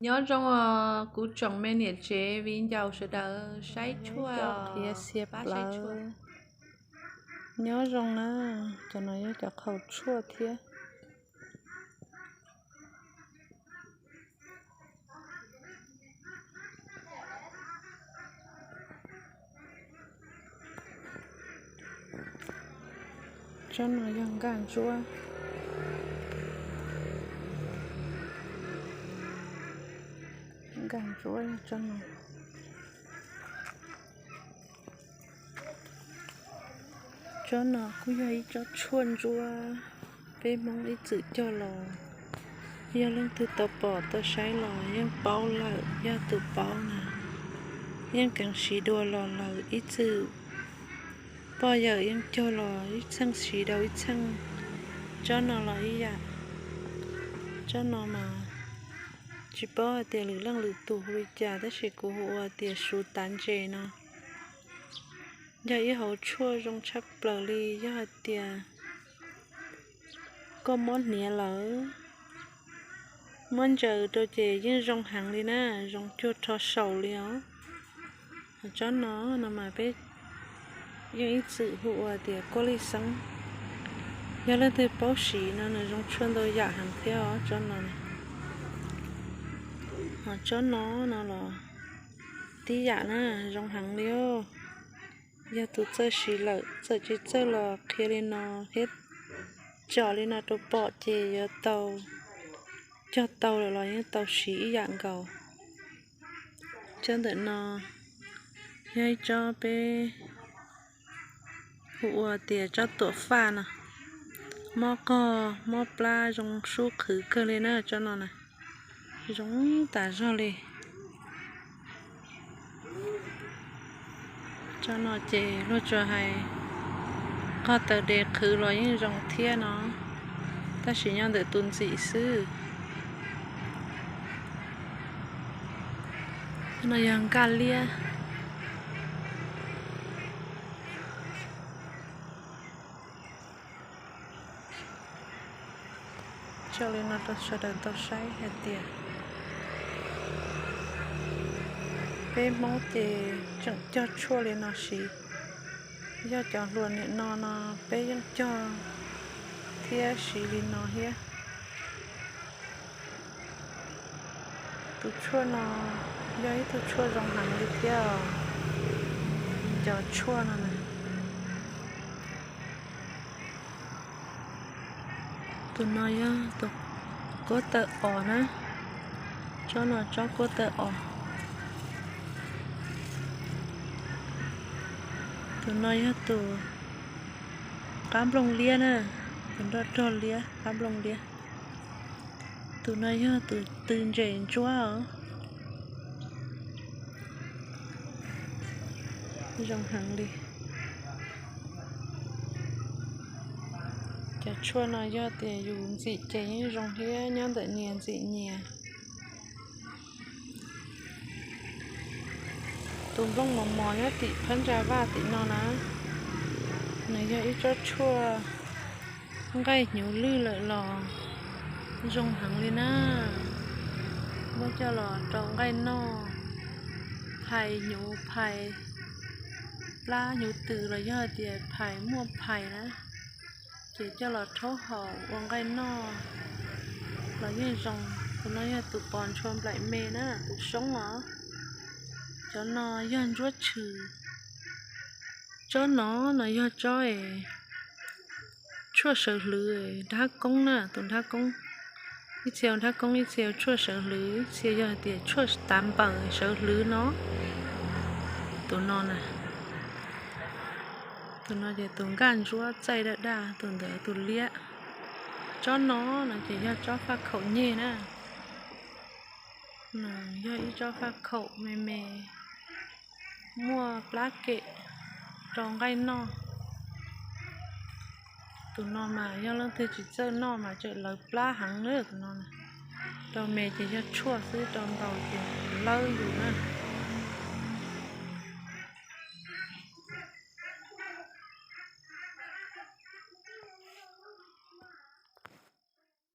Nyob zoo os kuv tsoom me niam tsev viv ncaus sawv daws, saib tshuaj qhiav xiav plawv. Nyob zoo na, cov no yog cov qhaus tshuaj thiab. Tsob no yog nkaj ntsuab. Nkaj ntsuab yog tsob no. Tsob no kuj yog ib tsob tshuaj ntsuab, peb Hmoob ib txwm cog los, yog leej twg tau pom tau saib los yeej paub lawm, yog tus paub na yeej kheev siv dua los lawm ib txwm. Poj yawm yeej cog los ib txheej siv dua ib txheej. Tsob no los ib yam. Tsob no mas tsis paub hais tias lwm leej lwm tus hu li cas tab sis kuv hu ua tias suv tav ntses no. Yog ib hauv tshuaj zoo tshaj plaws li, yog hais tias koj mob hniav lawm, muab ntsaws rau ces yeej zoo heev li na, zoo cuag rho saum li os. Tsob no no mas peb yeej ib txwm hu ua tias kuaj lij xeeb. Yog leej twg paub siv no nws zoo tshuaj ntau yam heev thiab os tsob no. Tsob no no los tib yam na, zoo heev li os. Yog tus txawj siv lawm, txawm tsis txawj los qhia li no thiab, tsom li no rau pom ces yuav tau, cog tau lawm los yeej tau siv ib yam nkaus. Tsob ntawm no yog ib tsob peb hu ua tias tsob tuam faj no, mob qog mob plab zoo sub qhwv kawg li na tsob no na, zoo tas zog li. Tsob no ces luag tsuas hais qog taws dev qhwv los yeej zoo thiab no, tab sis nyob ntawm tus ntxim xwb. No yog nkaj liab. Tso li no rau sawv daws tau saib hais tias peb Hmoob ces tseem cog tshuaj li no siv. Yog cov hluas nim no no peb yeej cog thiab siv li no thiab. Tus tshuaj no yog ib tug tshuaj zoo heev li thiab os. Cov tshuaj no na, tus no yog tus kuab taw os na. Tsob no tsob kuab taw os. Tus no yog tus qab nplooj liab na, tus nroj rog liab, qab nplooj liab. Tus no yog tus tw ntses ntsuab os. Zoo heev li. Cov tshuaj no yog tias yus ntxim ces yeej zoo thiab, nyob ntawm nyias ntxim nyias. Tus nplooj mos mos nyob tim phab ntsa vaj tim no na, nws yog ib tsob tshuaj nqaij hnyuv lwj lawm los zoo heev li na. Muab coj los rau nqaij noj, phais hnyuv phais plab hnyuv tws los yog tias phais muaj phais na, ces coj los rhaub haus ua nqaij noj los yeej zoo. Tus no yog tus pos ntshua nplaim me na, tus soob os. Cov no yog ntsuab tshwm. Tsob no no yog tsob es tshuaj sawv hlwv, dab koob na, tus dab koob. Ib txhia ua dab koob, ib txhia ua tshuaj sawv hlwv, ib txhia yog tias tshuaj tav npaws sawv hlwv no. Tus no na, tus no ces tus nkaj ntsuab txaij daj daj, tus ntawd tus liab. Tsob no no ces yog tsob faj khaum nyeg na. Nws yog ib tsob faj khaum me me, muaj plab kem rau nqaij noj. Tus no mas yog leej twg tsis txawj noj mas tseem lawv plab heev na tus no. Rau me ces yog tshuaj xwb, rau ntaus ces lawv yus na.